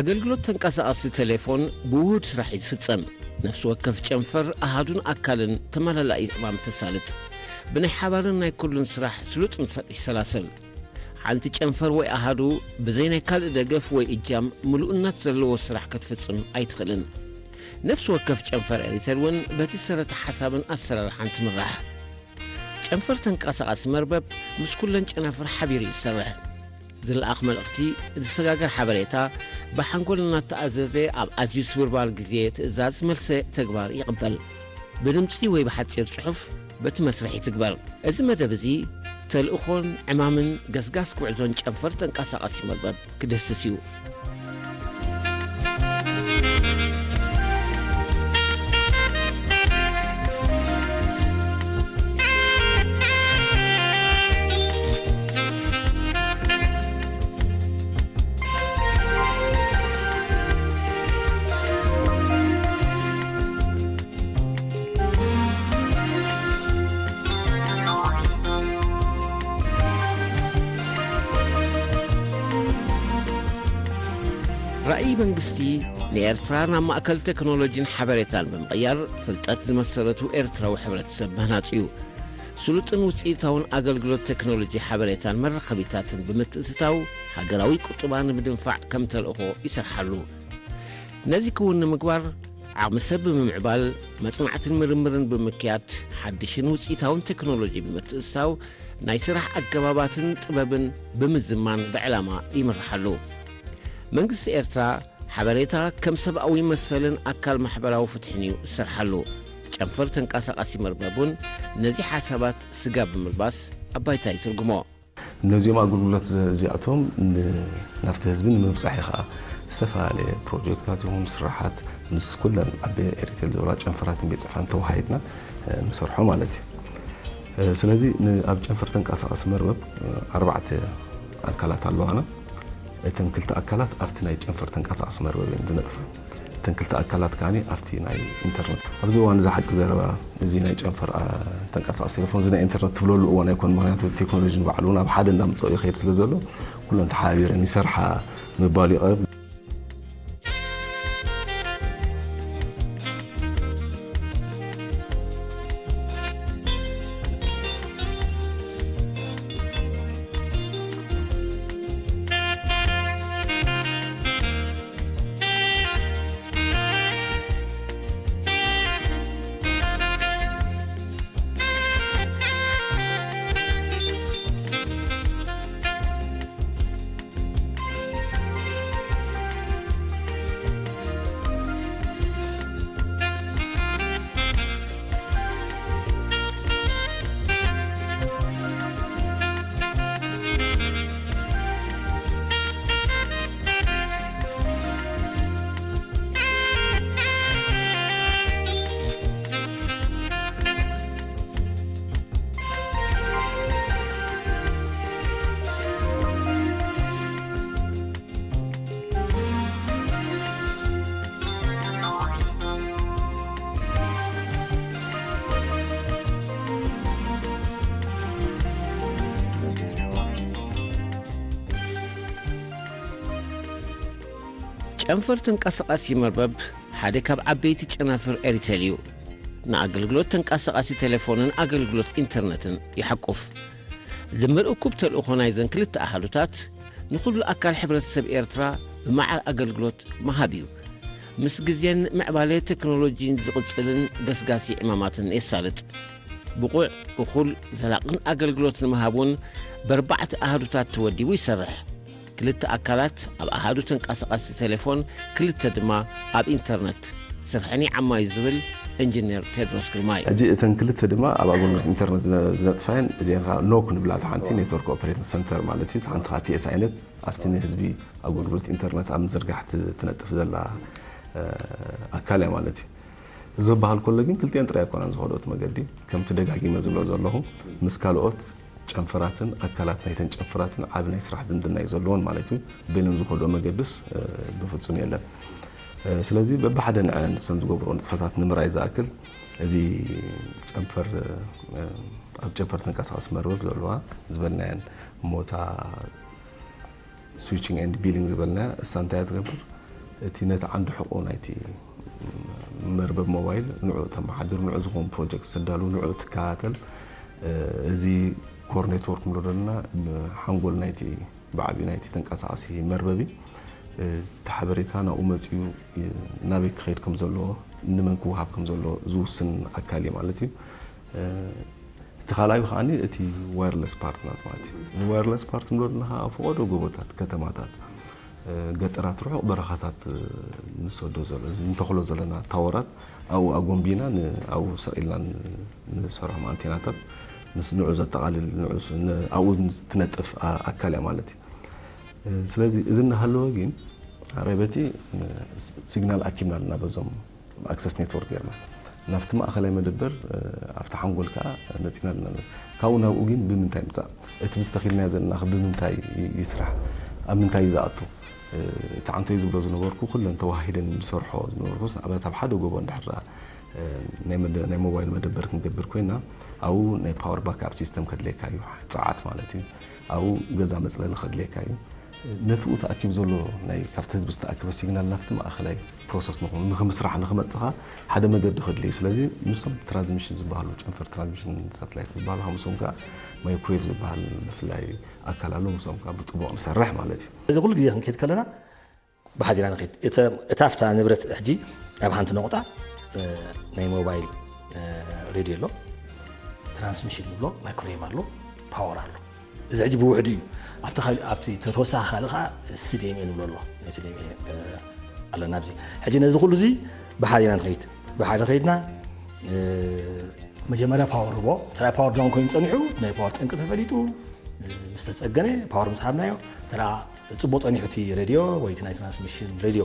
ኣገልግሎት ተንቀሳቓሲ ቴሌፎን ብውሁድ ስራሕ እዩ ዝፍጸም። ነፍሲ ወከፍ ጨንፈር ኣሃዱን ኣካልን ተመላላኢ ዕማም ተሳልጥ። ብናይ ሓባርን ናይ ኩሉን ስራሕ ስሉጥ ንጥፈት ይሰላሰል። ሓንቲ ጨንፈር ወይ ኣሃዱ ብዘይ ናይ ካልእ ደገፍ ወይ እጃም ምሉእነት ዘለዎ ስራሕ ክትፍጽም ኣይትኽእልን። ነፍሲ ወከፍ ጨንፈር ኤሪተል እውን በቲ ሰረተ ሓሳብን ኣሰራርሓን ትምራሕ። ጨንፈር ተንቀሳቓሲ መርበብ ምስ ኩለን ጨናፍር ሓቢሩ እዩ ዝሰርሕ። ዝለኣኽ መልእኽቲ፣ ዝሰጋገር ሓበሬታ፣ ብሓንጎል እናተኣዘዘ ኣብ ኣዝዩ ስብርባር ግዜ ትእዛዝ መልሰ ተግባር ይቕበል። ብድምጺ ወይ ብሓጺር ጽሑፍ በቲ መስርሕ ይትግበር። እዚ መደብ እዚ ተልእኾን ዕማምን ገስጋስ ጉዕዞን ጨንፈር ተንቀሳቓሲ መርበብ ክድህስስ እዩ። ራእይ መንግስቲ ንኤርትራ ናብ ማእከል ቴክኖሎጂን ሓበሬታን ብምቕያር፣ ፍልጠት ዝመሰረቱ ኤርትራዊ ሕብረተሰብ ምህናጽ እዩ። ስሉጥን ውጽኢታውን ኣገልግሎት ቴክኖሎጂ ሓበሬታን መራኸቢታትን ብምትእትታው፣ ሃገራዊ ቁጠባ ንምድንፋዕ ከም ተልእኾ ይሰርሓሉ። ነዚ ክውን ንምግባር፣ ዓቕሚ ሰብ ብምምዕባል፣ መጽናዕትን ምርምርን ብምክያድ፣ ሓድሽን ውጽኢታውን ቴክኖሎጂ ብምትእትታው፣ ናይ ስራሕ ኣገባባትን ጥበብን ብምዝማን ብዕላማ ይምርሓሉ። መንግስቲ ኤርትራ፣ ሓበሬታ ከም ሰብኣዊ መሰልን ኣካል ማሕበራዊ ፍትሕን እዩ ዝሰርሓሉ። ጨንፈር ተንቀሳቓሲ መርበብ እውን ነዚ ሓሳባት ስጋ ብምልባስ ኣብ ባይታ ይትርጉሞ። ነዚኦም ኣገልግሎት ዘ-፣ እዚኣቶም ን-፣ ናብቲ ህዝቢ ንምብጻሕ እዩ ኸኣ ዝተፈላለየ ፕሮጀክትታት ይኹን ስራሓት ምስ ኩለን ኣብ ኤሪቴል ዞራ ጨንፈራትን ቤት ጽሕፈትን ተወሃሂድና፣ እ፣ ንሰርሖ ማለት እዩ። እ፣ ስለዚ ን-፣ ኣብ ጨንፈር ተንቀሳቓሲ መርበብ፣ እ፣ ኣርባዕተ ኣካላት ኣለዋና። እተን ክልተ ኣካላት ኣብቲ ናይ ጨንፈር ተንቀሳቓሲ መርበብ እየን ዝነጥፋ። እተን ክልተ ኣካላት ከኣ ኣብቲ ናይ ኢንተርነት። ኣብዚ እዋን እዚ ሓቂ ዘረባ፣ እዚ ናይ ጨንፈር፣ ኣ፣ ተንቀሳቓሲ ቴሌፎን፣ እዚ ናይ ኢንተርነት ትብለሉ እዋን ኣይኮን። ምኽንያቱ ቴክኖሎጂ ንባዕሉ እውን ኣብ ሓደ እንዳምጽኦ ይኸይድ ስለ ዘሎ፣ ኩለን ተሓባቢረን ይሰርሓ ምባሉ ይቐርብ። ጨንፈር ተንቀሳቓሲ መርበብ ሓደ ካብ ዓበይቲ ጨናፍር ኤሪቴል እዩ። ንኣገልግሎት ተንቀሳቓሲ ቴሌፎንን ኣገልግሎት ኢንተርነትን ይሓቁፍ። ድምር እኩብ ተልእኾ ናይዘን ክልተ ኣሃዱታት፣ ንኹሉ ኣካል ሕብረተሰብ ኤርትራ ብማዕረ ኣገልግሎት ምሃብ እዩ። ምስ ግዜን ምዕባለ ቴክኖሎጂን ዝቕጽልን ገስጋሲ ዕማማትን የሳልጥ። ብቑዕ፣ እኹል፣ ዘላቕን ኣገልግሎት ንምሃብ እውን በርባዕተ ኣሃዱታት ተወዲቡ ይሰርሕ። ክልተ ኣካላት ኣብ ኣሃዱ ተንቀሳቓሲ ቴሌፎን፣ ክልተ ድማ ኣብ ኢንተርነት። ስርሐን ይዓማዩ ዝብል ኢንጂነር ቴድሮስ ግርማይ። ሕጂ እተን ክልተ ድማ ኣብ ኣገልግሎት ኢንተርነት ዝነ-፣ ዝነጥፋየን፣ እዚአን ከዓ ኖክ ንብላ፣ እታ ሓንቲ ኔትወርክ ኦፐሬቲንግ ሰንተር ማለት እዩ፣ እታ ሓንቲ ከዓ ቲ ኤስ ኣይነት ኣብቲ ንህዝቢ ኣገልግሎት ኢንተርነት ኣብ ምዝርጋሕ ት-፣ ትነጥፍ ዘላ፣ እ፣ ኣካል እያ ማለት እዩ። እዚ ክበሃል ከሎ ግን ክልቲአን ጥራይ ኣይኮናን ዝኸደኦት መገዲ። ከምቲ ደጋጊመ ዝብሎ ዘለኹ፣ ምስ ካልኦት ጨንፈራትን ኣካላት ናይተን ጨንፈራትን ዓቢ ናይ ስራሕ ዝምድና እዩ ዘለወን ማለት እዩ። በይነን ዝኸድኦ መገድስ፣ እ፣ ብፍጹም የለን። እ፣ ስለዚ በብሓደ ንዐን ንሰን ዝገብርኦ ንጥፈታት ንምርኣይ ዝኣክል፣ እዚ ጨንፈር፣ እ፣ ኣብ ጨንፈር ተንቀሳቓሲ መርበብ ዘለዋ ዝበልናየን ሞታ ስዊቺንግ ኤንድ ቢሊንግ ዝበልናያ፣ እሳ እንታይ እያ ትገብር? እቲ ነቲ ዓንዲ ሕቆ ናይቲ መርበብ ሞባይል ንዑ ተመሓድር፣ ንዑ ዝኾን ፕሮጀክት ተዳሉ፣ ንዑ ትከታተል። እዚ ኮር ኔትወርክ ንብሎ ዘለና ሓንጎል ናይቲ ብዓቢኡ ናይቲ ተንቀሳቃሲ መርበብ እዩ። እቲ ሓበሬታ ናብኡ መጺኡ ናበይ ክኸይድ ከም ዘለዎ፣ ንመን ክወሃብ ከም ዘለዎ ዝውስን ኣካል እዩ ማለት እዩ። እቲ ካልኣዩ ከዓኒ እቲ ዋየርለስ ፓርት ናት ማለት እዩ። ንዋየርለስ ፓርት ንብሎ ዘለና ከዓ ኣብ ፈቐዶ ጎቦታት፣ ከተማታት፣ ገጠራት፣ ርሑቕ በረኻታት ንሰዶ ዘሎ፣ ንተኽሎ ዘለና ታወራት ኣብኡ ኣጎንቢና ን-፣ ኣብኡ ሰቒልና ን-፣ ንሰርሖም ኣንቴናታት ምስ ንዑ ዘጠቓልል፣ ንዑ ስ-፣ ን-፣ ኣብኡ ትነጥፍ ኣ-፣ ኣካል እያ ማለት እዩ። ስለዚ እዚ እናሃለወ ግን ኣረይ በቲ ሲግናል ኣኪብና ኣለና በዞም ኣክሰስ ኔትወርክ ጌርና ናብቲ ማእኸላይ መደበር፣ እ፣ ኣብቲ ሓንጎል ከዓ መፂና ኣለና። ካብኡ ናብኡ ግን ብምንታይ ምፃእ? እቲ ምስ ተኺልናዮ ዘለና ኸ ብምንታይ ይ-፣ ይስራሕ? ኣብ ምንታይ እዩ ዝኣቱ? እ፣ እቲ ዓንተዩ ዝብሎ ዝነበርኩ ኩለን ተዋሂደን ዝሰርሖ ዝነበርኩስ ንኣብነት ኣብ ሓደ ጎቦ እንድሕር ደኣ፣ እ፣ ናይ መደ-፣ ናይ ሞባይል መደበር ክንገብር ኮይና ኣብኡ ናይ ፓወር ባክኣፕ ሲስተም ከድልየካ እዩ፣ ፀዓት ማለት እዩ። ኣብኡ ገዛ መፅለሊ ከድልየካ እዩ። ነቲ ብኡ ተኣኪቡ ዘሎ ናይ ካብቲ ህዝቢ ዝተኣከበ ሲግናል ናብቲ ማእኸላይ ፕሮሰስ ንኹ-፣ ንኽምስራሕ ንኽመፅኻ ሓደ መገዲ ከድልዩ። ስለዚ ምስቶም ትራንስሚሽን ዝበሃሉ ጨንፈር ትራንስሚሽን ሳተላይት ዝበሃሉ ምስኦም ከዓ ማይክሮዌቭ ዝበሃል ብፍላይ ኣካል ኣሎ፣ ምስኦም ከዓ ብጥቡቕ ንሰርሕ ማለት እዩ። እዚ ኩሉ ግዜ ክንከይድ ከለና ብሓዚና ንኸይድ። እተ-፣ እታ ኣብታ ንብረት ሕጂ ኣብ ሓንቲ ነቑጣ፣ እ፣ ናይ ሞባይል፣ እ፣ ሬድዮ ኣሎ፣ ትራንስሚሽን ንብሎ፣ ማይክሮዌቭ ኣሎ፣ ፓወር ኣሎ። እዚ ሕጂ ብውሕዱ እዩ። ኣብቲ ካል-፣ ኣብቲ ተተወሳኺ ካልእ ከዓ ስዴምኤ ንብሎ ኣሎ። ናይ ስዴምኤ፣ እ፣ ኣለና ኣብዚ። ሕጂ ነዚ ኩሉ እዚ ብሓዚና ንኸይድ። ብሓደ ከይድና፣ እ፣ መጀመርያ ፓወር ህቦ። ተራ ፓወር ዳውን ኮይኑ ጸኒሑ፣ ናይ ፓወር ጠንቂ ተፈሊጡ፣ እ፣ ምስ ተጸገነ፣ ፓወር ምስ ሃብናዮ፣ ተራ ጽቡቕ ጸኒሑ እቲ ሬድዮ ወይ እቲ ናይ ትራንስሚሽን ሬድዮ፣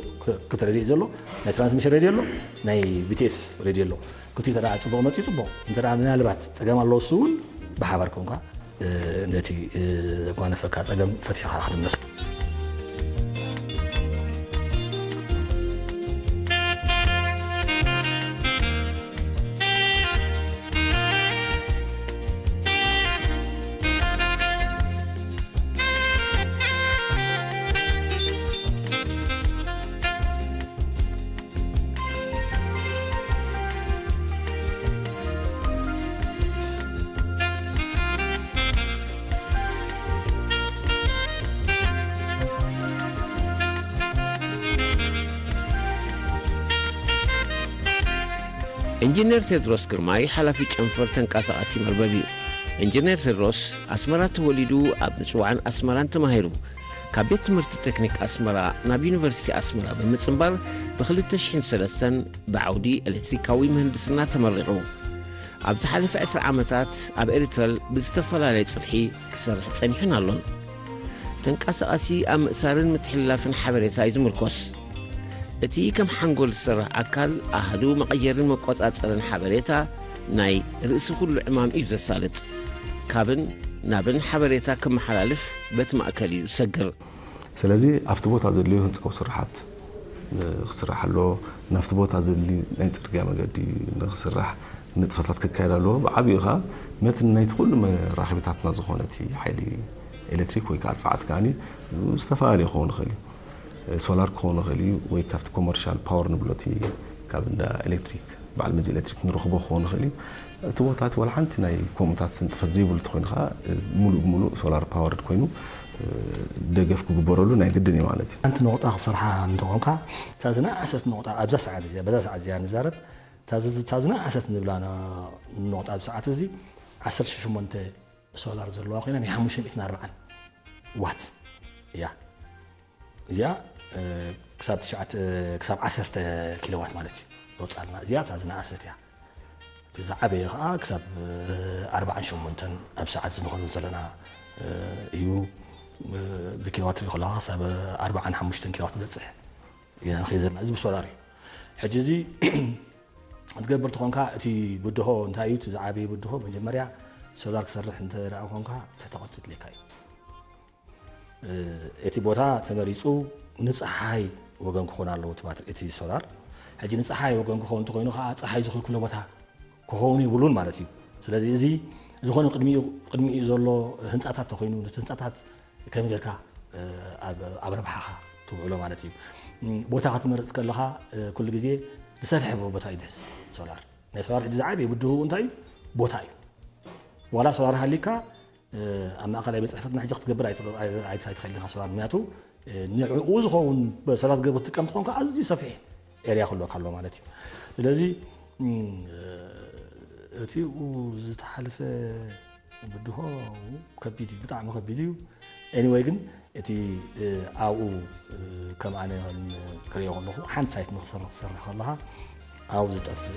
ክልተ ሬድዮ ዘሎ፣ ናይ ትራንስሚሽን ሬድዮ ኣሎ፣ ናይ ቢቲኤስ ሬድዮ ኣሎ። ክልቲኡ ተደኣ ጽቡቕ መጺኡ ጽቡቕ፣ እንተ ደኣ ምናልባት ጸገም ኣለዎ እሱ እውን ብሓባር ኮንካ፣ እ፣ ነቲ፣ እ፣ ዘጓነፈካ ጸገም ፈቲሕኻ ክትምለስ። ኢንጂነር ቴድሮስ ግርማይ ሓላፊ ጨንፈር ተንቀሳቓሲ መርበብ እዩ። ኢንጂነር ቴድሮስ ኣስመራ ተወሊዱ ኣብ ምጽዋዕን ኣስመራን ተማሂሩ። ካብ ቤት ትምህርቲ ቴክኒክ ኣስመራ ናብ ዩኒቨርሲቲ ኣስመራ ብምጽንባር ብኽልተ ሽሕን ሰለስተን ብዓውዲ ኤሌክትሪካዊ ምህንድስና ተመሪቑ። ኣብ ዝሓለፈ ዕስራ ዓመታት ኣብ ኤሪትረል ብዝተፈላለየ ጽፍሒ ክሰርሕ ጸኒሑን ኣሎን። ተንቀሳቓሲ ኣብ ምእሳርን ምትሕልላፍን ሓበሬታ እዩ ዝምርኮስ። እቲ ከም ሓንጎል ዝሰርሕ ኣካል ኣሃዱ መቐየርን መቆጻጸርን ሓበሬታ ናይ ርእሲ ኩሉ ዕማም እዩ ዘሳልጥ። ካብን ናብን ሓበሬታ ከመሓላልፍ በቲ ማእከል እዩ ዝሰግር። ስለዚ ኣብቲ ቦታ ዘድልዩ ህንጻዊ ስርሓት ክስራሕ ኣለዎ። ናብቲ ቦታ ዘድሊ ናይ ጽርግያ መገዲ ንክስራሕ ንጥፈታት ክካየድ ኣለዎ። ብዓቢኡ ኸኣ ነቲ ናይቲ ኩሉ መራኸቢታትና ዝኾነ እቲ ሓይሊ ኤሌክትሪክ ወይ ከዓ ጸዓት ከኣኒ ዝተፈላለየ ክኸውን ይኽእል እዩ። ሶላር ክኸውን ይኽእል እዩ ወይ ካብቲ ኮመርሻል ፓወር ንብሎ እቲ ካብ እንዳ ኤሌክትሪክ በዓል መዚ ኤሌክትሪክ ንረኽቦ ክኸውን ይኽእል እዩ። እቲ ቦታ እቲ ዋላ ሓንቲ ናይ ከምኡታት ስንጥፈት ዘይብሉ እንተኾይኑ ከዓ፣ እ፣ ሙሉእ ብሙሉእ ሶላር ፓወርድ ኮይኑ፣ እ፣ ደገፍ ክግበረሉ ናይ ግድን እዩ ማለት እዩ። ሓንቲ ነቑጣ ክሰርሓ እንተኾንካ፣ እታ ዝነኣሰት ነቑጣ ኣብዛ ሰዓት እዚኣ፣ በዛ ሰዓት እዚኣ ንዛረብ፣ እታ ዝ-፣ እታ ዝነኣሰት ንብላ ነ-፣ ነቑጣ ኣብዚ ሰዓት እዚ ዓሰርተ ሸሞንተ ሶላር ዘለዋ ኮይና ናይ ሓሙሽተ ሚእትን ኣርባዓን ዋት እያ። እዚኣ፣ እ፣ ክሳብ ትሽዓተ፣ ክሳብ ዓሰርተ ኪሎዋት ማለት እዩ። ተወጻልና እዚኣ እታ ዝነኣሰት እያ። እቲ ዝዓበየ ኸኣ ክሳብ፣ እ፣ ኣርባዓን ሸሞንተን ኣብ ሰዓት ዝንኸዶ ዘለና፣ እ፣ እዩ። እ፣ ብኪሎዋት ሪኦ ከለኻ ክሳብ ኣርባዓን ሓሙሽተን ኪሎዋት ንበጽሕ ኢና ንኸይድ ዘለና። እዚ ብሶላር እዩ። ሕጂ እዚ ክትገብር ተኾንካ እቲ ብድሆ እንታይ እዩ? እቲ ዝዓበየ ብድሆ መጀመርያ ሶላር ክሰርሕ እንተ ደኣ ኮንካ ትሕተ ቅርጺ የድልየካ እዩ። እ፣ እቲ ቦታ ተመሪጹ ንጸሓይ ወገን ክኾን ኣለዎ እቲ ባትሪ፣ እቲ ሶላር። ሕጂ ንጸሓይ ወገን ክኸውን እንተኾይኑ ኸዓ ጸሓይ ዝኽልክሎ ቦታ ክኸውን የብሉን ማለት እዩ። ስለዚ እዚ ዝኾነ ቅድሚኡ፣ ቅድሚኡ ዘሎ ህንጻታት ተኾይኑ ነቲ ህንጻታት ከመይ ጌርካ፣ እ፣ ኣብ፣ ኣብ ረብሓኻ ትውዕሎ ማለት እዩ። ቦታ ክትመርጽ ከለኻ ኩሉ ግዜ ዝሰፍሐ ቦታ እዩ ድሕስ ሶላር። ናይ ሶላር ሕጂ ዝዓበየ ብድሁ እንታይ እዩ? ቦታ እዩ። ዋላ ሶላር ሃሊካ ኣብ ማእኸላይ ቤት ጽሕፈትና ሕጂ ክትገብር ኣይትኽእልን ኢኻ ሶላር። ምክንያቱ ንዕኡ ዝኸውን ሶላር ክትገብር ትጥቀም ትኾንካ ኣዝዩ ሰፊሕ ኤርያ ክህልወካ ኣሎ ማለት እዩ። ስለዚ እቲ ዝተሓልፈ ብድሆ ከቢድ እዩ፣ ብጣዕሚ ከቢድ እዩ። ኤኒወይ ግን እቲ ኣብኡ ከም ኣነ ክሪኦ ከለኹ ሓንቲ ሳይት ንክሰርሕ ክሰርሕ ከለኻ ኣብኡ ዝጠፍእ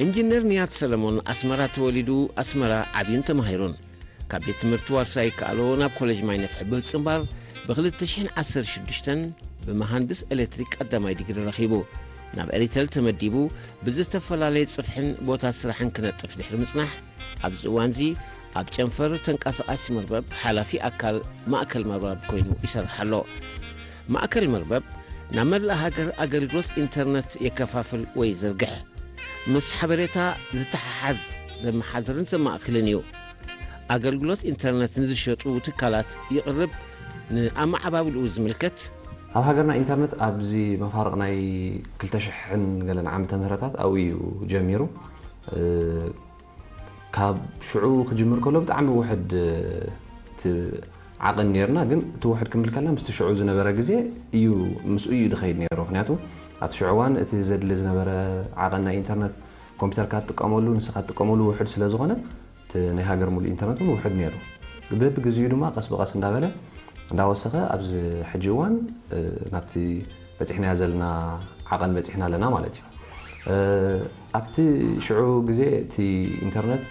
ኢንጂነር ንያት ሰለሞን ኣስመራ ተወሊዱ፣ ኣስመራ ዓብዩን ተማሂሩን። ካብ ቤት ትምህርቲ ዋርሳይ ይከኣሎ ናብ ኮሌጅ ማይ ነፍሒ ብምጽንባር ብ2016 ብመሃንድስ ኤሌክትሪክ ቀዳማይ ዲግሪ ረኺቡ። ናብ ኤሪተል ተመዲቡ ብዝተፈላለየ ጽፍሕን ቦታ ስራሕን ክነጥፍ ድሕሪ ምጽናሕ ኣብዚ እዋንዚ ኣብ ጨንፈር ተንቀሳቓሲ መርበብ ሓላፊ ኣካል ማእከል መርበብ ኮይኑ ይሰርሕ ኣሎ። ማእከል መርበብ ናብ መላእ ሃገር ኣገልግሎት ኢንተርነት የከፋፍል ወይ ይዝርግሕ። ምስ ሓበሬታ ዝተሓሓዝ ዘመሓድርን ዘማእክልን እዩ። ኣገልግሎት ኢንተርነት ንዝሸጡ ትካላት ይቕርብ። ንኣመዓባብልኡ ዝምልከት ኣብ ሃገርና ኢንተርነት ኣብዚ መፋርቕ ናይ ክልተ ሽሕን ገለን ዓመተ ምህረታት ኣብኡ እዩ ጀሚሩ። ካብ ሽዑ ክጅምር ከሎ ብጣዕሚ ውሕድ ዓቐን ነይርና፣ ግን እቲ ውሕድ ክንብል ከለና ምስቲ ሽዑ ዝነበረ ግዜ እዩ፣ ምስኡ እዩ ዝኸይድ ነይሩ። ምክንያቱ ኣብቲ ሽዑ እዋን እቲ ዘድሊ ዝነበረ ዓቐን ናይ ኢንተርነት ኮምፒተርካ ትጥቀመሉ ንስኻ ትጥቀመሉ ውሕድ ስለ ዝኾነ እቲ ናይ ሃገር ሙሉእ ኢንተርነት እውን ውሕድ ነይሩ። በብግዚኡ ድማ ቀስ ብቐስ እንዳበለ እንዳወሰኸ ኣብዚ ሕጂ እዋን ናብቲ በፂሕናዮ ዘለና ዓቐን በፂሕና ኣለና ማለት እዩ። ኣብቲ ሽዑ ግዜ እቲ ኢንተርነት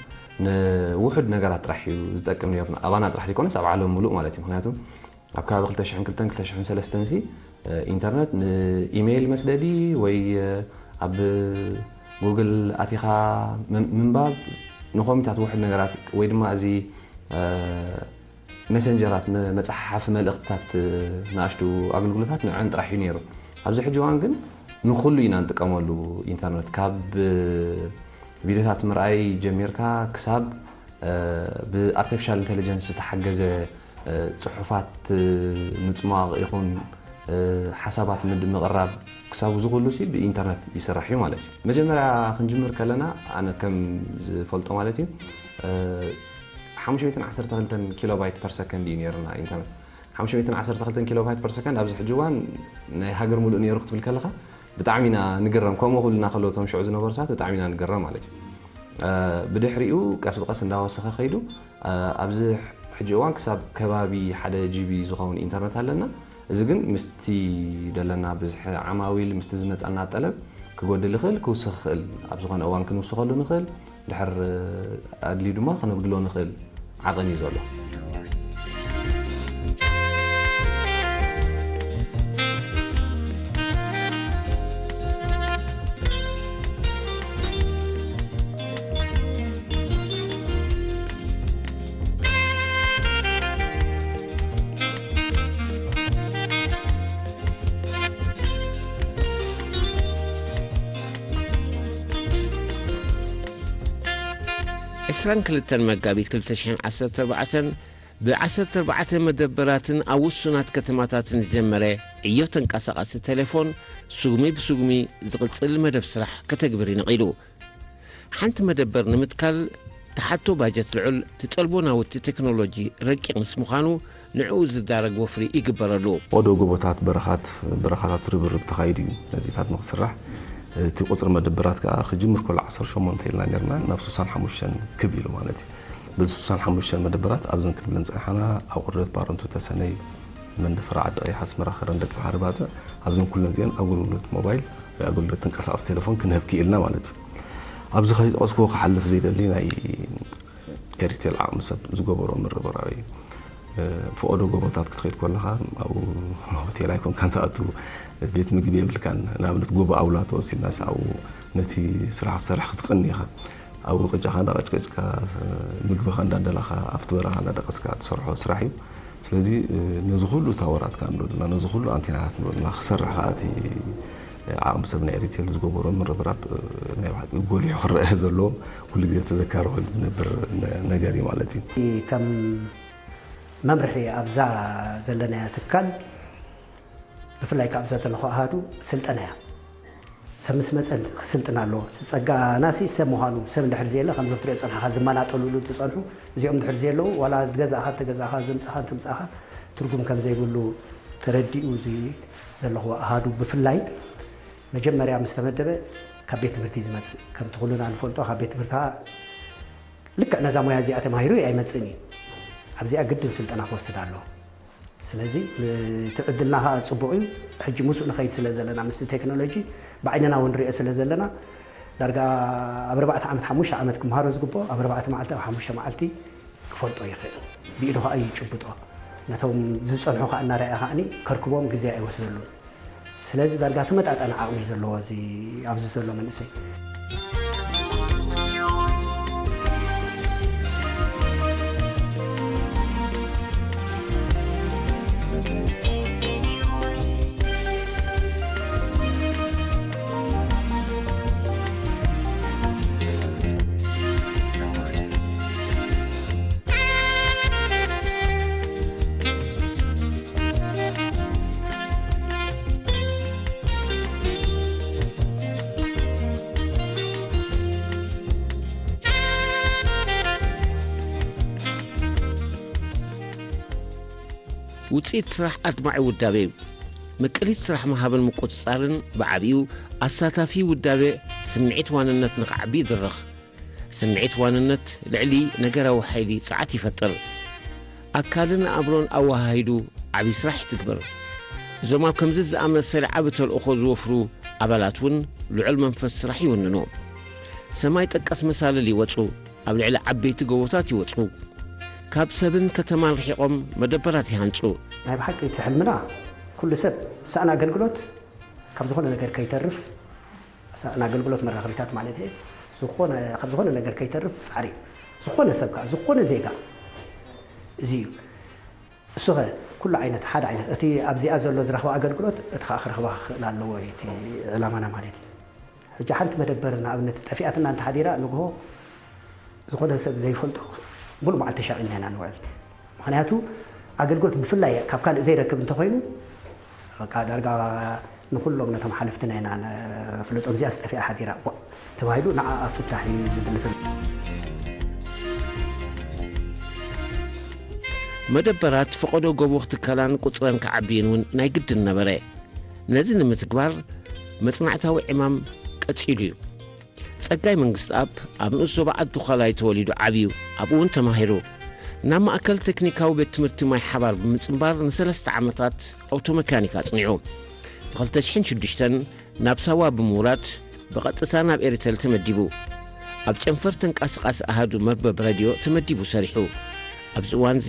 ንውሑድ ነገራት ጥራሕ እዩ ዝጠቅም ነይሩ። ኣባና ጥራሕ ዘይኮነስ ኣብ ዓለም ሙሉእ ማለት እዩ። ምክንያቱ ኣብ ከባቢ ክልተ ሽሕን ክልተን ክልተ ሽሕን ሰለስተን ሲ ኢንተርነት ንኢሜይል መስደዲ ወይ ኣብ ጉግል ኣቲኻ ምንባብ ንኮሚታት ውሑድ ነገራት ወይ ድማ እዚ መሰንጀራት መፀሓሓፊ መልእኽትታት ንኣሽቱ ኣገልግሎታት ንዐን ጥራሕ እዩ ነይሩ። ኣብዚ ሕጂ እዋን ግን ንኩሉ ኢና ንጥቀመሉ ኢንተርነት ካብ ቪድዮታት ምርኣይ ጀሚርካ ክሳብ ብኣርቲፊሻል ኢንቴሊጀንስ ዝተሓገዘ ፅሑፋት ምፅማቕ ይኹን ሓሳባት ምድ ምቕራብ ክሳብ እዚ ኩሉ ሲ ብኢንተርነት ይስራሕ እዩ ማለት እዩ። መጀመርያ ክንጅምር ከለና ኣነ ከም ዝፈልጦ ማለት እዩ ሓሙሽተ ሚእትን ዓሰርተ ክልተን ኪሎባይት ፐር ሰከንድ እዩ ነይርና ኢንተርነት። ሓሙሽተ ሚእትን ዓሰርተ ክልተን ኪሎባይት ፐር ሰከንድ ኣብዚ ሕጂ እዋን ናይ ሃገር ሙሉእ ነይሩ ክትብል ከለኻ ብጣዕሚ ኢና ንግረም። ከምኡ ክብሉና ከለዉ እቶም ሽዑ ዝነበሩ ሰባት ብጣዕሚ ኢና ንግረም ማለት እዩ። ብድሕሪኡ ቀስ ብቀስ እንዳወሰኸ ከይዱ ኣብዚ ሕጂ እዋን ክሳብ ከባቢ ሓደ ጂቢ ዝኸውን ኢንተርነት ኣለና። እዚ ግን ምስቲ ደለና ብዝሒ ዓማዊል ምስቲ ዝመፀና ጠለብ ክጎድል ይኽእል፣ ክውስኽ ይኽእል። ኣብ ዝኾነ እዋን ክንውስኸሉ ንኽእል። ድሕር ኣድልዩ ድማ ክነጉድሎ ንኽእል ዓቐን እዩ ዘሎ። ዕስራን ክልተን መጋቢት ክልተ ሽሕን ዓሰርተ ኣርባዕተን ብ ዓሰርተ ኣርባዕተ መደበራትን ኣብ ውሱናት ከተማታትን ዝጀመረ ዕዮ ተንቀሳቓሲ ቴሌፎን ስጉሚ ብስጉሚ ዝቕጽል መደብ ስራሕ ከተግብር እዩ ነቒሉ። ሓንቲ መደበር ንምትካል ትሓቶ ባጀት ልዑል፣ ትጠልቦ ናውቲ ቴክኖሎጂ ረቂቕ ምስ ምዃኑ ንዕኡ ዝዳረግ ወፍሪ ይግበረሉ። ወደ ጎቦታት፣ በረኻት፣ በረኻታት ርብርብ ተኻይዱ እዩ ነዚታት ንክስራሕ። እቲ ቁፅሪ መደበራት ከዓ ክጅምር ከሎ ዓሰርተ ሸሞንተ ኢልና ነርና ናብ ስሳን ሓሙሽተን ክብ ኢሉ ማለት እዩ። በዚ ስሳን ሓሙሽተን መደበራት ኣብዘን ክንብለን ፀኒሓና ኣብ ቁርደት ባረንቱ ተሰነይ መንደፈራ ዓዲ ቀይሕ ኣስመራ ከረን ደቂ ባሕሪ ባፅዕ ኣብዘን ኩለን እዚአን ኣገልግሎት ሞባይል ኣገልግሎት ተንቀሳቐሲ ቴሌፎን ክንህብ ክኢልና ማለት እዩ። ኣብዚ ከይጠቐስኩዎ ክሓልፍ ዘይደሊ ናይ ኤሪቴል ዓቕሚ ሰብ ዝገበሮ ምርብራብ እዩ። እ፣ ፈቐዶ ጎቦታት ክትኸይድ ከለኻ ኣብኡ ሆቴል ኣይኮንካን ትኣቱ፣ ቤት ምግቢ የብልካን። ንኣብነት ጎቦ ኣውላ ተወሲድና፣ ኣብኡ ነቲ ስራሕ ክትሰርሕ ክትቕኒ ኢኻ። ኣብኡ ቅጫኻ እንዳቐጭቀጭካ፣ ምግብኻ እንዳደላኻ፣ ኣብቲ በረኻ እንዳደቀስካ ትሰርሖ ስራሕ እዩ። ስለዚ፣ እ፣ ነዚ ኩሉ ታወራት ከኣ ንብሎ ዘለና፣ ነዚ ኩሉ ኣንቴናታት ንብሎ ዘለና ክሰርሕ ከኣ እቲ ዓቕሚ ሰብ ናይ ኤሪቴል ዝገበሮ ምርብራብ፣ እ፣ ናይ ብሓቂ ጎሊሑ ክረአ ዘለዎ፣ ኩሉ ግዜ ተዘካሪ ኮይኑ ዝነብር ነ-፣ ነገር እዩ ማለት እዩ። ከም መምርሒ ኣብዛ ዘለናያ ትካል፣ ብፍላይ ካብ ዘለኹ ኣሃዱ ስልጠና እያ። ሰብ ምስ መጸ ክስልጥን ኣለዎ። እቲ ጸጋናሲ ሰብ ምዃኑ፣ ሰብ እንድሕር ዘየለ፣ ከምዚ ክትሪኦ ዝጸንሓኻ ዝመናጠሉሉ ዝጸንሑ፣ እዚኦም እንድሕር ዘየለዉ፣ ዋላ ገዛእኻ እንተገዛእኻ፣ ዘምጻኻ እንተምጻኻ፣ ትርጉም ከም ዘይብሉ ተረዲኡ እዚ ዘለኹዎ ኣሃዱ ብፍላይ መጀመርያ ምስ ተመደበ ካብ ቤት ትምህርቲ እዩ ዝመጽእ። ከምቲ ኩልና ንፈልጦ፣ ካብ ቤት ትምህርቲ ልክዕ ነዛ ሞያ እዚኣ ተማሂሩ ኣይመጽእን እዩ። ኣብዚኣ ግድን ስልጠና ክወስድ ኣለዎ። ስለዚ እቲ ዕድልና ኸኣ ጽቡቕ እዩ። ሕጂ ምስኡ ንኸይድ ስለ ዘለና፣ ምስቲ ቴክኖሎጂ ብዓይንና እውን ንሪኦ ስለ ዘለና፣ ዳርጋ ኣብ ኣርባዕተ ዓመት፣ ሓሙሽተ ዓመት ክመሃሮ ዝግብኦ፣ ኣብ ኣርባዕተ መዓልቲ፣ ኣብ ሓሙሽተ መዓልቲ ክፈልጦ ይኽእል። ብኢዱ ኸኣ ይጭብጦ። ነቶም ዝጸንሑ ኸኣ እናረኣየ ኸኣኒ ከርክቦም ግዜ ኣይወስደሉን። ስለዚ ዳርጋ ተመጣጣኒ ዓቕሚ እዩ ዘለዎ እዚ ኣብዚ ዘሎ መንእሰይ። ውጽኢት ስራሕ ኣድማዒ ውዳቤ እዩ። ምቅሊት ስራሕ ምሃብን ምቁጽጻርን ብዓቢኡ ኣሳታፊ ውዳቤ ስምዒት ዋንነት ንኽዓቢ ይድርኽ። ስምዒት ዋንነት ልዕሊ ነገራዊ ሓይሊ ጸዓት ይፈጥር። ኣካልን ኣእምሮን ኣወሃሂዱ ዓቢ ስራሕ ይትግብር። እዞም ኣብ ከምዚ ዝኣመሰለ ዓቢ ተልእኾ ዝወፍሩ ኣባላት እውን ልዑል መንፈስ ስራሕ ይውንኑ። ሰማይ ጠቀስ መሳልል ይወጹ፣ ኣብ ልዕሊ ዓበይቲ ጎቦታት ይወጹ። ካብ ሰብን ከተማን ርሒቖም መደበራት ይሃንጹ። ናይ ብሓቂ እቲ ሕልምና ኩሉ ሰብ ሳእን ኣገልግሎት ካብ ዝኾነ ነገር ከይተርፍ፣ ሳእን ኣገልግሎት መራኸቢታት ማለት እየ፣ ዝኾነ፣ ካብ ዝኾነ ነገር ከይተርፍ ጻዕሪ፣ ዝኾነ ሰብ ከኣ፣ ዝኾነ ዜጋ እዚ እዩ። እሱ ኸ ኩሉ ዓይነት፣ ሓደ ዓይነት፣ እቲ ኣብዚኣ ዘሎ ዝረኽባ ኣገልግሎት፣ እቲ ኸኣ ክረኽባ ክኽእል ኣለዎ እዩ እቲ ዕላማና ማለት እዩ። ሕጂ ሓንቲ መደበር ንኣብነት ጠፊኣትና እንተሓዲራ፣ ንግሆ ዝኾነ ሰብ ዘይፈልጦ ሙሉእ መዓልቲ ተሻቒልና ኢና ንውዕል። ምኽንያቱ ኣገልግሎት ብፍላይ ካብ ካልእ ዘይረክብ እንተኾይኑ፣ በቃ ዳርጋ ንኹሎም ነቶም ሓለፍትና ኢና ነፍልጦም፣ እዚኣ ዝጠፊኣ ሓዲራ፣ ቧ ተባሂሉ ንዓኣ ፍታሕ እዩ ዝድሊ። መደበራት ፈቐዶ ጎቦ ክትከላን ቁጽረን ክዓብይን እውን ናይ ግድን ነበረ። ነዚ ንምትግባር መጽናዕታዊ ዕማም ቀጺሉ እዩ። ጸጋይ መንግስትኣብ ኣብ ንኡስ ዞባ ዓዲ ዃላ እዩ ተወሊዱ ዓብዩ። ኣብኡ እውን ተማሂሩ። ናብ ማእከል ቴክኒካዊ ቤት ትምህርቲ ማይ ሓባር ብምጽንባር ንሰለስተ ዓመታት ኣውቶ መካኒክ ኣጽኒዑ። ብ ክልተ ሽሕን ሽዱሽተን ናብ ሳዋ ብምውራድ ብቐጥታ ናብ ኤሪተል ተመዲቡ። ኣብ ጨንፈር ተንቀሳቓሲ ኣሃዱ መርበብ ሬድዮ ተመዲቡ ሰሪሑ። ኣብዚ እዋንዚ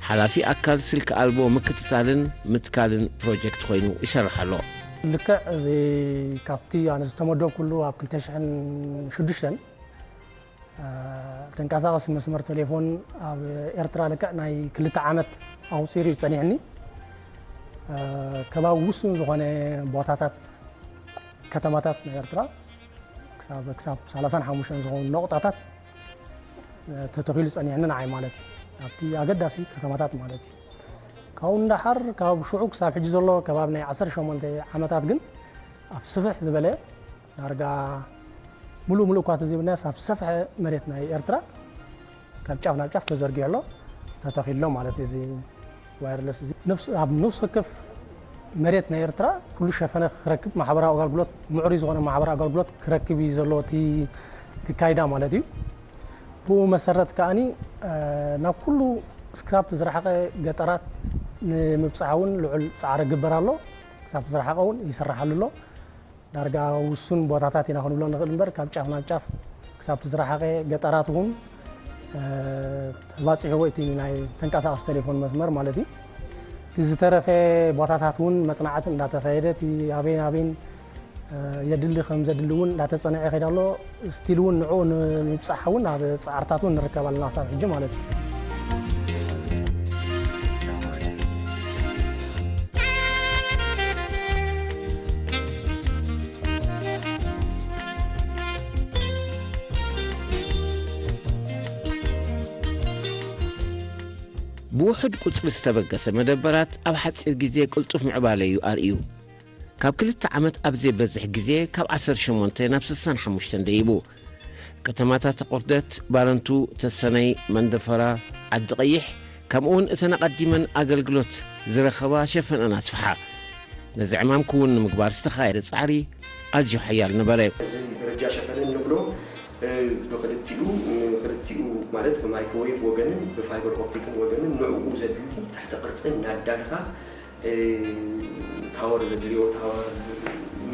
ሓላፊ ኣካል ስልኪ ኣልቦ ምክትታልን ምትካልን ፕሮጀክት ኮይኑ ይሰርሕ ኣሎ። ልክዕ እዚ ካብቲ ኣነ ዝተመደብኩሉ ኣብ ክልተ ሽሕን ሽዱሽተን፣ እ፣ ተንቀሳቐሲ መስመር ቴሌፎን ኣብ ኤርትራ ልክዕ ናይ ክልተ ዓመት ኣቑጺሩ እዩ ጸኒሕኒ። እ፣ ከባቢ ውሱን ዝኾነ ቦታታት፣ ከተማታት ናይ ኤርትራ ክሳብ፣ ክሳብ ሰላሳን ሓሙሽተን ዝኾኑ ነቑጣታት ተተኺሉ ጸኒሕኒ ንዓይ ማለት እዩ። ኣብቲ ኣገዳሲ ከተማታት ማለት እዩ። ካብኡ ንደሓር ካብ ሽዑ ክሳብ ሕጂ ዘሎ ከባቢ ናይ ዓሰርተ ሸሞንተ ዓመታት ግን ኣብ ስፍሕ ዝበለ ዳርጋ ሙሉእ ሙሉእ እኳ ተዘይብልናስ ኣብ ዝሰፍሐ መሬት ናይ ኤርትራ ካብ ጫፍ ናብ ጫፍ ተዘርጊሑ ኣሎ፣ ተተኺሉ ኣሎ ማለት እዩ። እዚ ዋየርለስ እዚ ነፍስ-፣ ኣብ ነፍሲ ወከፍ መሬት ናይ ኤርትራ ኩሉ ሸፈነ ክረክብ፣ ማሕበራዊ ኣገልግሎት፣ ምዕሩይ ዝኾነ ማሕበራዊ ኣገልግሎት ክረክብ እዩ ዘለዎ እቲ፣ እቲ ካይዳ ማለት እዩ። ብኡ መሰረት ከኣኒ፣ እ፣ ናብ ኩሉ ክሳብ ዝረሓቐ ገጠራት ንምብጻሕ እውን ልዑል ጻዕሪ ይግበር ኣሎ። ክሳብ ዝረሓቐ እውን ይስራሓሉ ኣሎ። ዳርጋ ውሱን ቦታታት ኢና ክንብሎ ንኽእል እምበር፣ ካብ ጫፍ ናብ ጫፍ ክሳብ እቲ ዝረሓቐ ገጠራት እውን፣ እ፣ ተባፂሕዎ እቲ ናይ ተንቀሳቐሲ ቴሌፎን መስመር ማለት እዩ። እቲ ዝተረፈ ቦታታት እውን መፅናዕቲ እንዳተኻየደ፣ እቲ ኣበይን ኣበይን፣ እ፣ የድሊ ከም ዘድሊ እውን እንዳተፀንዐ ይኸይድ ኣሎ። ስቲል እውን ንዕኡ ንምብፃሕ እውን ኣብ ፃዕርታት እውን ንርከብ ኣለና ክሳብ ሕጂ ማለት እዩ። ብውሑድ ቁጽሪ ዝተበገሰ መደበራት ኣብ ሓጺር ግዜ ቅልጡፍ ምዕባለ እዩ ኣርእዩ። ካብ ክልተ ዓመት ኣብ ዘይበዝሕ ግዜ ካብ ዓሰርተ ሸሞንተ ናብ ስሳን ሓሙሽተን ደይቡ። ከተማታት ኣቑርደት፣ ባረንቱ፣ ተሰነይ፣ መንደፈራ፣ ዓዲ ቀይሕ፣ ከምኡውን እተን ኣቐዲመን ኣገልግሎት ዝረኸባ ሸፈነን ኣስፍሓ። ነዚ ዕማም ክውን ንምግባር ዝተኻየደ ጻዕሪ ኣዝዩ ሓያል ነበረ። እዚ ደረጃ ሸፈነ እንብሎ ብክልቲኡ ንክልቲኡ ማለት ብማይክሮዌቭ ወገንን ብፋይበር ኦፕቲክን ወገንን ንዕኡ ዘድሊ ትሕተ ቅርፂ እናዳልኻ ታወር ዘድልዮ ታወር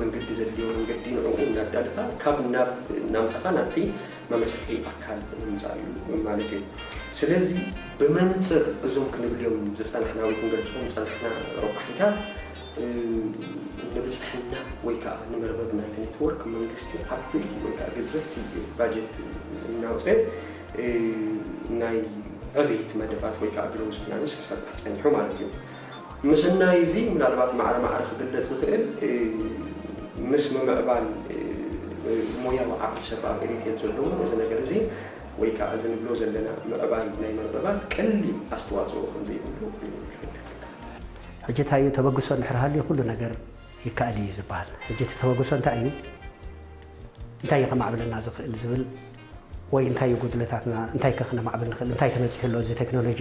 መንገዲ ዘድልዮ መንገዲ ንዕኡ እናዳልኻ ካብ ናብ እናምፃኻ ናብቲ መመስርሒ ኣካል ንምፃእ እዩ ማለት እዩ። ስለዚ ብመንፅር እዞም ክንብልዮም ዝፀናሕና ወይ ክንገልፆም ዝፀናሕና ረቋሒታት ንብፅሕና ወይ ከዓ ንመርበብ ናይቲ ኔትወርክ መንግስቲ ዓበይቲ ወይ ከዓ ገዘፍቲ ባጀት እናውፀ ናይ ዕብየት መደባት ወይ ከዓ ግሮውዝ ፕላንስ ክሰርሕ ፀኒሑ ማለት እዩ። ምስናይ እዚ ምናልባት ማዕረ ማዕረ ክግለፅ ዝኽእል ምስ ምምዕባል ሞያዊ ዓቕሚ ሰብ ኣብ ኤሪትሬል ዘለውን እዚ ነገር እዚ ወይ ከዓ እዚ ንብሎ ዘለና ምዕባይ ናይ መርበባት ቀሊል ኣስተዋፅኦ ከምዘይብሉ ይፍለጥ። ሕጂ እንታይ እዩ ተበግሶ እንድሕር ሃልዩ ኩሉ ነገር ይከኣል እዩ ዝበሃል። ሕጂ እቲ ተበግሶ እንታይ እዩ? እንታይ እዩ ከማዕብለና ዝኽእል ዝብል ወይ እንታይ እዩ ጉድለታትና፣ እንታይ ከ ክነማዕብል ንኽእል፣ እንታይ ተበፂሑ ኣሎ እዚ ቴክኖሎጂ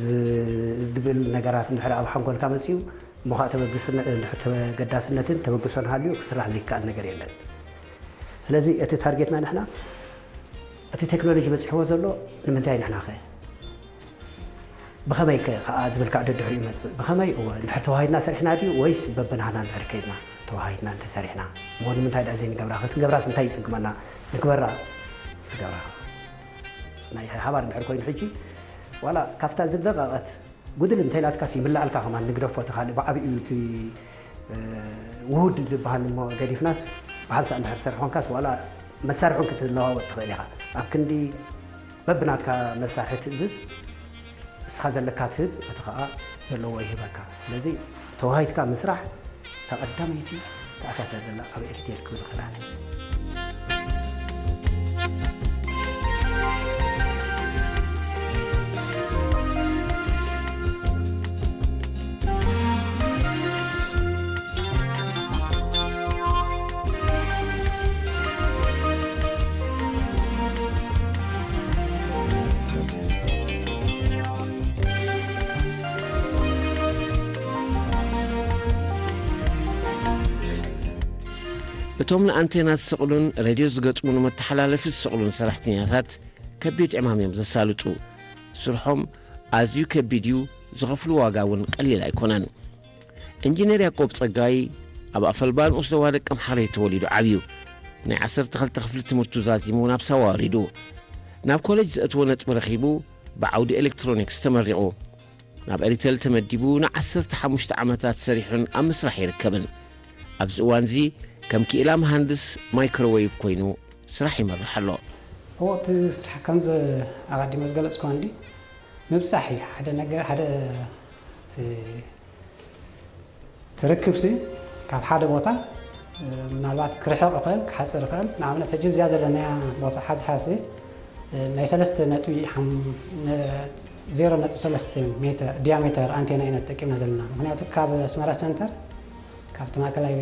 ዝብል ነገራት እንድሕር ኣብ ሓንጎልካ መፂኡ እሞ ከዓ ተበግስነ- እንድሕር ተገዳስነትን ተበግሶን ሃልዩ ክስራሕ ዘይከኣል ነገር የለን። ስለዚ እቲ ታርጌትና ንሕና እቲ ቴክኖሎጂ በፂሕዎ ዘሎ ንምንታይ ንሕና ኸ ብኸመይ ከ ከዓ ዝብል ከዓ ደድሕሪኡ ይመፅእ። ብኸመይ? እወ፣ እንድሕር ተዋሂድና ሰሪሕና ድዩ ወይስ በብናህና እንድሕር ከይድና ተዋሂድና እንተሰሪሕና እሞ ንምንታይ ደኣ ዘይንገብራ? ክትገብራስ እንታይ ይፅግመና? ንግበራ። ንገብራ። ናይ ሓባር እንድሕር ኮይኑ ሕጂ ዋላ ካብታ ዝደቐቐት ጉድል እንተይላትካስ ይምላኣልካ ከማን ንግደፎ እቲ ካልእ ብዓብኡ እቲ ውሁድ ዝበሃል እሞ ገዲፍናስ ብሓንሳእ እንድሕር ትሰርሕ ኮንካስ ዋላ መሳርሒ እውን ክትለዋወጥ ትኽእል ኢኻ ኣብ ክንዲ በብናትካ መሳርሒ ትእዝዝ እስኻ ዘለካ ትህብ እቲ ኸዓ ዘለዎ ይህበካ ስለዚ ተዋሂድካ ምስራሕ እታ ቀዳመይቲ ተኣታትያ ዘላ ኣብ ኤሪትሬል ክብል እኽእል ኣነ። እቶም ንኣንቴና ዝሰቕሉን ሬድዮ ዝገጥሙን መተሓላለፊ ዝሰቕሉን ሰራሕተኛታት ከቢድ ዕማም እዮም ዘሳልጡ። ስርሖም ኣዝዩ ከቢድ እዩ፣ ዝኸፍሉ ዋጋ እውን ቀሊል ኣይኮነን። ኢንጂነር ያቆብ ጸጋይ ኣብ ኣፈልባ ንኡስ ዞባ ደቀምሓረ እዩ ተወሊዱ ዓብዩ። ናይ ዓሰርተ ክልተ ክፍሊ ትምህርቱ ዛዚሙ ናብ ሳዋ ወሪዱ። ናብ ኮሌጅ ዘእትዎ ነጥቢ ረኺቡ ብዓውዲ ኤሌክትሮኒክስ ተመሪቑ። ናብ ኤሪተል ተመዲቡ ንዓሰርተ ሓሙሽተ ዓመታት ሰሪሑን ኣብ ምስራሕ ይርከብን። ኣብዚ እዋንዚ ከም ክኢላ መሃንድስ ማይክሮዌቭ ኮይኑ ስራሕ ይመርሕ ኣሎ። እዎ እቲ ስራሕ ከምዚ ኣቐዲመ ዝገለፅኩ እንዲ ምብፃሕ እዩ ሓደ ነገር ሓደ ትርክብሲ ካብ ሓደ ቦታ ምናልባት ክርሕቕ ይኽእል ክሓፅር ይኽእል ንኣብነት ሕጂ እዚኣ ዘለናያ ቦታ ሓዚ ሓዚ ናይ ሰለስተ ነጥቢ ዜሮ ነጥቢ ሰለስተ ሜተር ዲያሜተር ኣንቴና ኢና ተጠቂምና ዘለና ምክንያቱ ካብ ኣስመራ ሰንተር ካብቲ ማእከላይ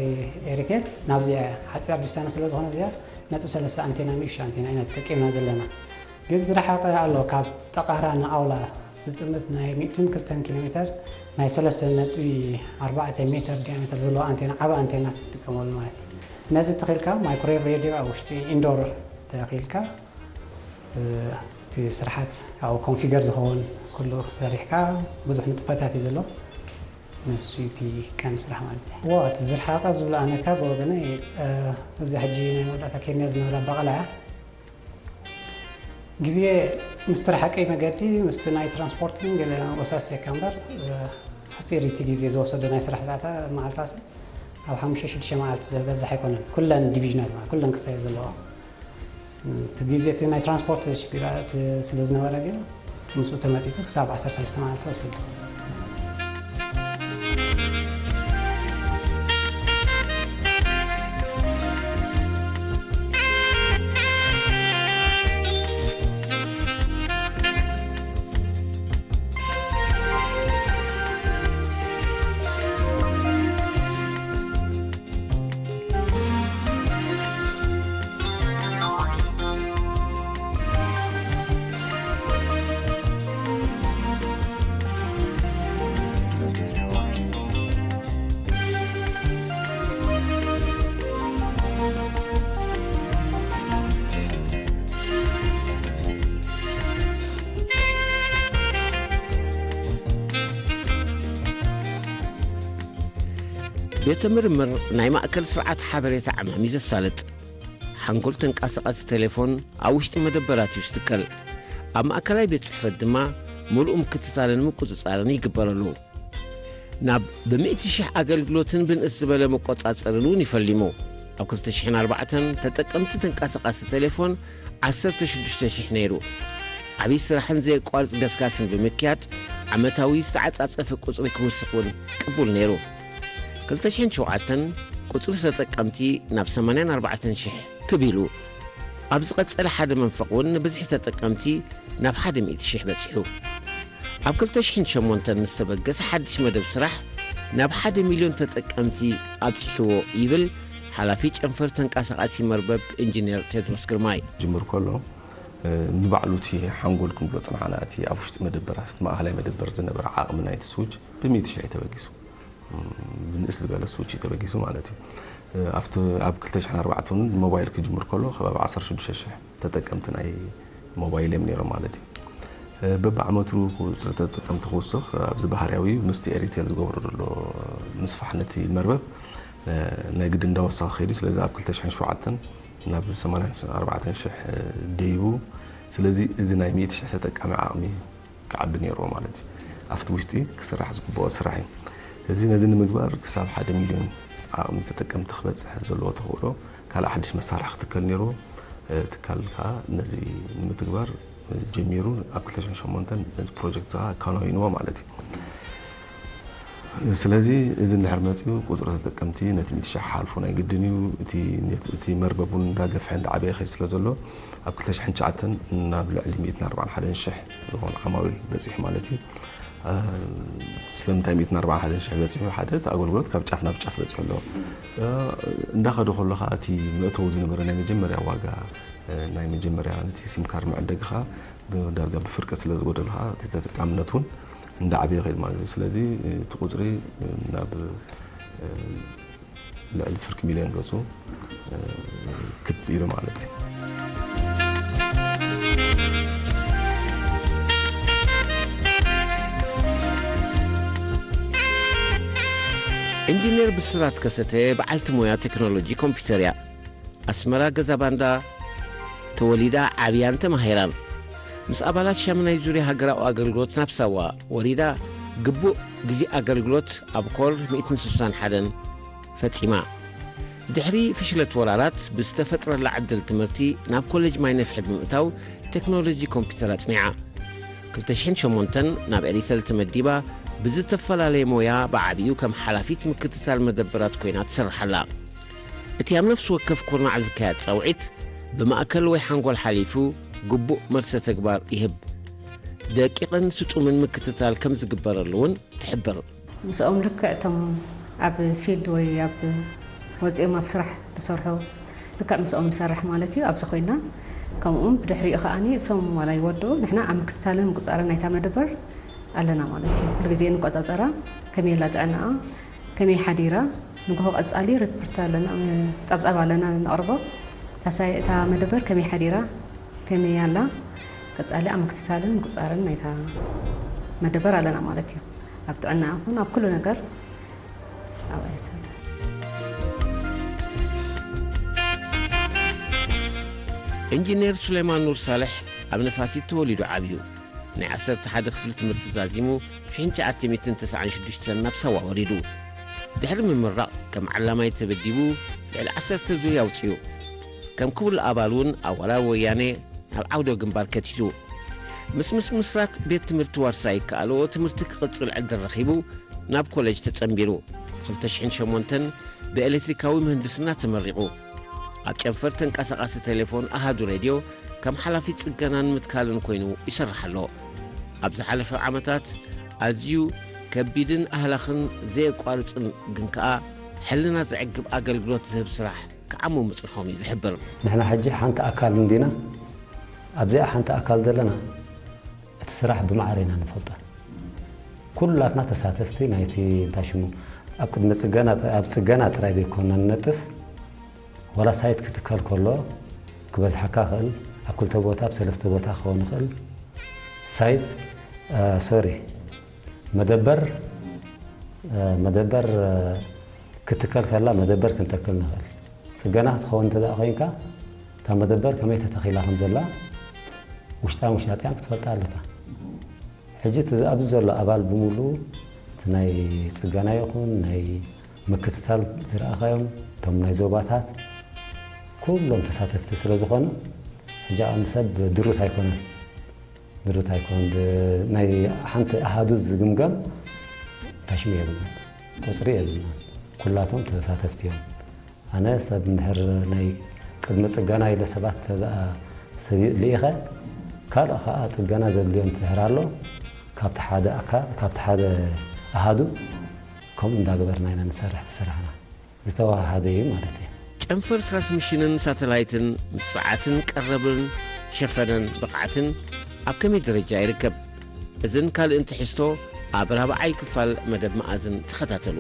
ኤሪቴል ናብዚኣ ሓፂር ዲስታንስ ስለ ዝኾነ እዚኣ ነጥቢ ሰለስተ ኣንቴና ንእሽቶ ኣንቴና ኢና ተጠቂምና ዘለና ግን ዝረሓቐ ኣሎ ካብ ጠቓራ ንኣውላ ዝጥምት ናይ ሚእትን ክልተን ኪሎ ሜተር ናይ ሰለስተ ነጥቢ ኣርባዕተ ሜተር ዲያሜተር ዘለዎ ኣንቴና ዓቢ ኣንቴና ትጥቀመሉ ማለት እዩ። ነዚ ተኺልካ ማይክሮዌቭ ሬድዮ ኣብ ውሽጢ ኢንዶር ተኺልካ እቲ ስርሓት ያው ኮንፊገር ዝኸውን ኩሉ ሰሪሕካ ብዙሕ ንጥፈታት እዩ ዘሎ። ንሱ እቲ ቀንዲ ስራሕ ማለት እዩ። ዋ፣ እቲ ዝረሓቐ ዝብሎ ኣነ ካብ ወገነይ፣ እ፣ እዚ ሕጂ ናይ መወዳእታ ኬንያ ዝነበረ ኣባቕላ እያ። ግዜ ምስቲ ረሓቀይ መገዲ፣ ምስቲ ናይ ትራንስፖርትን ገለ ወሳስየካ እምበር፣ እ፣ ሓጺር እቲ ግዜ ዝወሰደ ናይ ስራሕ ሰዓታ መዓልታሲ ኣብ ሓሙሽተ ሽዱሽተ መዓልቲ ዝበዝሕ ኣይኮነን። ኩለን ዲቪዥናል ማለት ኩለን ክሳየ ዘለዋ። እቲ ግዜ እቲ ናይ ትራንስፖርት ሽግራት ስለ ዝነበረ ግን ምስኡ ተመጢጡ ክሳብ ዓሰርተ ሰለስተ መዓልቲ ወሲዱ። ቤተ ምርምር ናይ ማእከል ስርዓት ሓበሬታ ዕማም እዩ ዘሳልጥ። ሓንጎል ተንቀሳቓሲ ቴሌፎን ኣብ ውሽጢ መደበራት እዩ ዝትከል። ኣብ ማእከላይ ቤት ጽሕፈት ድማ ምሉእ ምክትታልን ምቁጽጻርን ይግበረሉ። ናብ ብሚእቲ ሽሕ ኣገልግሎትን ብንእስ ዝበለ መቆጻጸርን እውን ይፈሊሙ። ኣብ ክልተ ሽሕን ኣርባዕተን ተጠቀምቲ ተንቀሳቓሲ ቴሌፎን ዓሰርተ ሽዱሽተ ሽሕ ነይሩ። ዓብዪ ስራሕን ዘየቋርጽ ገስጋስን ብምክያድ ዓመታዊ ዝተዓጻጸፈ ቁጽሪ ክውስኽ እውን ቅቡል ነይሩ። ክልተ ሽሕን ሸውዓተን ቁጽሪ ተጠቀምቲ ናብ ሰማንያን ኣርባዕተን ሽሕ ክብ ኢሉ። ኣብ ዝቐጸለ ሓደ መንፈቕ እውን ንብዝሒ ተጠቀምቲ ናብ ሓደ ሚእቲ ሽሕ በጺሑ። ኣብ ክልተ ሽሕን ሸሞንተን ዝተበገሰ ሓድሽ መደብ ስራሕ ናብ ሓደ ሚልዮን ተጠቀምቲ ኣብጺሕዎ ይብል ሓላፊ ጨንፈር ተንቀሳቓሲ መርበብ ኢንጂነር ቴድሮስ ግርማይ። ጅምር ከሎ፣ እ፣ ንባዕሉ እቲ ሓንጎል ክንብሎ ጽንሓና፣ እቲ ኣብ ውሽጢ መደበራት፣ እቲ ማእኸላይ መደበር ዝነበረ ዓቕሚ ናይቲ ስዊች ብሚእቲ ሽሕ እዩ ተበጊሱ። እ፣ ብንእስ ዝበለ ስዊች እዩ ተበጊሱ ማለት እዩ። እ፣ ኣብቲ፣ ኣብ ክልተ ሽሕን ኣርባዕተን እውን ሞባይል ክጅምር ከሎ ከባቢ ዓሰርተ ሽዱሽተ ሽሕ ተጠቀምቲ ናይ ሞባይል እዮም ነይሮም ማለት እዩ። እ፣ በብዓመቱ ቁጽሪ ተጠቀምቲ ክውስኽ ኣብዚ ባህርያዊ እዩ። ምስቲ ኤሪቴል ዝገብሮ ዘሎ ምስፋሕ ነቲ መርበብ፣ እ፣ ናይ ግድን እንዳወሰኸ ከይዱ። ስለዚ ኣብ ክልተ ሽሕን ሸውዓተን ናብ ሰማንያን ኣርባዕተን ሽሕ ደይቡ። ስለዚ እዚ ናይ ሚእቲ ሽሕ ተጠቃሚ ዓቕሚ ክዓቢ ነይርዎ ማለት እዩ። ኣብቲ ውሽጢ ክስራሕ ዝግብኦ ስራሕ እዩ። እዚ ነዚ ንምግባር ክሳብ ሓደ ሚልዮን ዓቕሚ ተጠቀምቲ ክበጽሕ ዘለዎ ተኽእሎ ካልእ ሓድሽ መሳርሒ ክትከል ነይርዎ። እ፣ ትካል ከኣ ነዚ ንምትግባር ጀሚሩ ኣብ ክልተ ሽሕን ሸሞንተን ነዚ ፕሮጀክት እዚ ከኣ ኣከናዊንዎ ማለት እዩ። ስለዚ እዚ እንድሕር መጺኡ ቁጽሪ ተጠቀምቲ ነቲ ሚእቲ ሽሕ ሓልፉ ናይ ግድን እዩ። እቲ፣ እቲ መርበብ እውን እንዳገፍሐ እንዳዓበየ ይኸይድ ስለ ዘሎ ኣብ ክልተ ሽሕን ትሽዓተን ናብ ልዕሊ ሚእትን ኣርባዓን ሓደን ሽሕ ዝኾኑ ዓማዊል በጺሑ ማለት እዩ። እ፣ ስለምንታይ ሚእትን ኣርባዓን ሓደን ሽሕ በጺሑ? ሓደ፣ እቲ ኣገልግሎት ካብ ጫፍ ናብ ጫፍ በጺሑ ኣሎ። እ፣ እንዳኸደ ከሎ ከኣ እቲ መእተዊ ዝነበረ ናይ መጀመርያ ዋጋ፣ እ፣ ናይ መጀመርያ ነቲ ሲም ካርድ መዕደጊ ከኣ ብዳርጋ ብፍርቂ ስለ ዝጎደሎ ከኣ እቲ ተጠቃምነት እውን እንዳዓበየ ይኸይድ ማለት እዩ። ስለዚ እቲ ቁጽሪ ናብ፣ እ፣ ልዕሊ ፍርቂ ሚልዮን ገጹ፣ እ፣ ክብ ኢሉ ማለት እዩ። ኢንጂነር ብስራት ከሰተ በዓልቲ ሞያ ቴክኖሎጂ ኮምፒውተር እያ። ኣስመራ ገዛ ባንዳ ተወሊዳ ዓብያን ተማሂራን። ምስ ኣባላት ሻምናይ ዙርያ ሃገራዊ ኣገልግሎት ናብ ሳዋ ወሪዳ ግቡእ ግዜ ኣገልግሎት ኣብ ኮር ሚእትን ስሳን ሓደን ፈጺማ። ድሕሪ ፍሽለት ወራራት ብዝተፈጥረላ ዕድል ትምህርቲ ናብ ኮሌጅ ማይ ነፍሒ ብምእታው ቴክኖሎጂ ኮምፒውተር ኣጽኒዓ። ክልተ ሽሕን ሸሞንተን ናብ ኤሪተል ተመዲባ ብዝተፈላለየ ሞያ ብዓቢኡ ከም ሓላፊት ምክትታል መደበራት ኮይና ትሰርሕ ኣላ። እቲ ኣብ ነፍሲ ወከፍ ኩርናዕ ዝካየድ ጻውዒት ብማእከል ወይ ሓንጎል ሓሊፉ ግቡእ መልሰ ተግባር ይህብ። ደቂቕን ስጡምን ምክትታል ከም ዝግበረሉ እውን ትሕብር። ምስኦም ልክዕ እቶም ኣብ ፊልድ ወይ ኣብ ወፂኦም ኣብ ስራሕ ዝሰርሑ ልክዕ ምስኦም ንሰርሕ ማለት እዩ። ኣብዚ ኮይና ከምኡ እውን ብድሕሪኡ ከዓኒ እሶም ዋላ ይወድኡ ንሕና ኣብ ምክትታልን ምቁፃርን ናይታ መደበር ኣለና ማለት እዩ። ኩሉ ግዜ ንቆፃፀራ፣ ከመይ ኣላ ጥዕናኣ፣ ከመይ ሓዲራ፣ ንግሆ ቀፃሊ ሪፖርት ኣለና፣ እ፣ ፀብፃብ ኣለና ነቕርቦ። እታ ሳይ-፣ እታ መደበር ከመይ ሓዲራ፣ ከመይ ኣላ፣ ቀፃሊ ኣብ ምክትታልን ምቁፃርን ናይታ መደበር ኣለና ማለት እዩ። ኣብ ጥዕና ይኹን ኣብ ኩሉ ነገር ኣብኣ እየ ሰላም። ኢንጂነር ሱሌማን ኑር ሳልሕ ኣብ ነፋሲት ተወሊዱ ዓብዩ። ናይ ዓሰርተ ሓደ ክፍሊ ትምህርቲ ዛዚሙ፣ ሽሕን ትሽዓተ ሚእትን ተስዓን ሽዱሽተን ናብ ሳዋ ወሪዱ። ድሕሪ ምምራቕ ከም ዓላማይ ተበዲቡ፣ ልዕሊ ዓሰርተ ዙርያ ኣውጺኡ። ከም ክቡል ኣባል እውን ኣብ ወራር ወያኔ ናብ ዓውደ ግንባር ከቲቱ። ምስ ምስ ምስራት ቤት ትምህርቲ ዋርሳይ ከኣልዎ ትምህርቲ ክቕጽል ዕድል ረኺቡ፣ ናብ ኮሌጅ ተጸንቢሩ። ክልተ ሽሕን ሸሞንተን ብኤሌክትሪካዊ ምህንድስና ተመሪቑ። ኣብ ጨንፈር ተንቀሳቓሲ ቴሌፎን ኣሃዱ ሬድዮ ከም ሓላፊ ጽገናን ምትካልን ኮይኑ ይሰርሕ ኣሎ። ኣብ ዝሓለፈ ዓመታት ኣዝዩ ከቢድን ኣህላኽን ዘየቋርጽን ግን ከኣ ሕልና ዘዕግብ ኣገልግሎት ዝህብ ስራሕ ክዓሙ ምጽንሖም እዩ ዝሕብር። ንሕና ሕጂ ሓንቲ ኣካል እንዲና፣ ኣብዚኣ ሓንቲ ኣካል ዘለና እቲ ስራሕ ብማዕረ ኢና ንፈልጦ። ኩላትና ተሳተፍቲ ናይቲ እንታይ ሽሙ ኣብ ቅድሚ ጽገና፣ ኣብ ጽገና ጥራይ ዘይኮና ንነጥፍ፣ ዋላ ሳይት ክትከል ከሎ ክበዝሓካ ክእል፣ ኣብ ክልተ ቦታ ኣብ ሰለስተ ቦታ ክኸውን ይኽእል። ሳይት ሶሪ መደበር መደበር ክትከል ከላ መደበር ክንተክል ንኽእል። ጽገና ክትኸውን እንተ ደኣ ኮይንካ እታ መደበር ከመይ ተተኺላ ከም ዘላ ውሽጣን ውሽጣጥያን ክትፈልጣ ኣለካ። ሕጂ እቲ ኣብዚ ዘሎ ኣባል ብምሉኡ እቲ ናይ ጽገና ይኹን ናይ ምክትታል ዝረኣኻዮም እቶም ናይ ዞባታት ኩሎም ተሳተፍቲ ስለ ዝኾኑ ሕጂ ዓቕሚ ሰብ ድሩት ኣይኮነን። ድሩት ኣይኮነን። ብ-፣ ናይ ሓንቲ ኣሃዱ ዝግምገም ታሽሚ የብልናን፣ ቁጽሪ የብልናን። ኩላቶም ተሳተፍቲ እዮም። ኣነ ሰብ እንድሕር ናይ ቅድሚ ጽገና ኢለ ሰባት ተዘኣ-፣ ሰ-፣ ልኢኸ ካልእ ኸኣ ጽገና ዘድልዮ እንድሕር ኣሎ ካብቲ ሓደ ኣካ-፣ ካብቲ ሓደ ኣሃዱ ከምኡ እንዳገበርና ኢና ንሰርሕ እቲ ስራሕና። ዝተዋሃሃደ እዩ ማለት እዩ። ጨንፈር ትራንስሚሽንን ሳተላይትን ምስ ጸዓትን ቀረብን ሸፈነን ብቕዓትን ኣብ ከመይ ደረጃ ይርከብ? እዝን ካልእን ትሕዝቶ ኣብ ራብዓይ ክፋል መደብ መኣዝን ተኸታተሉ።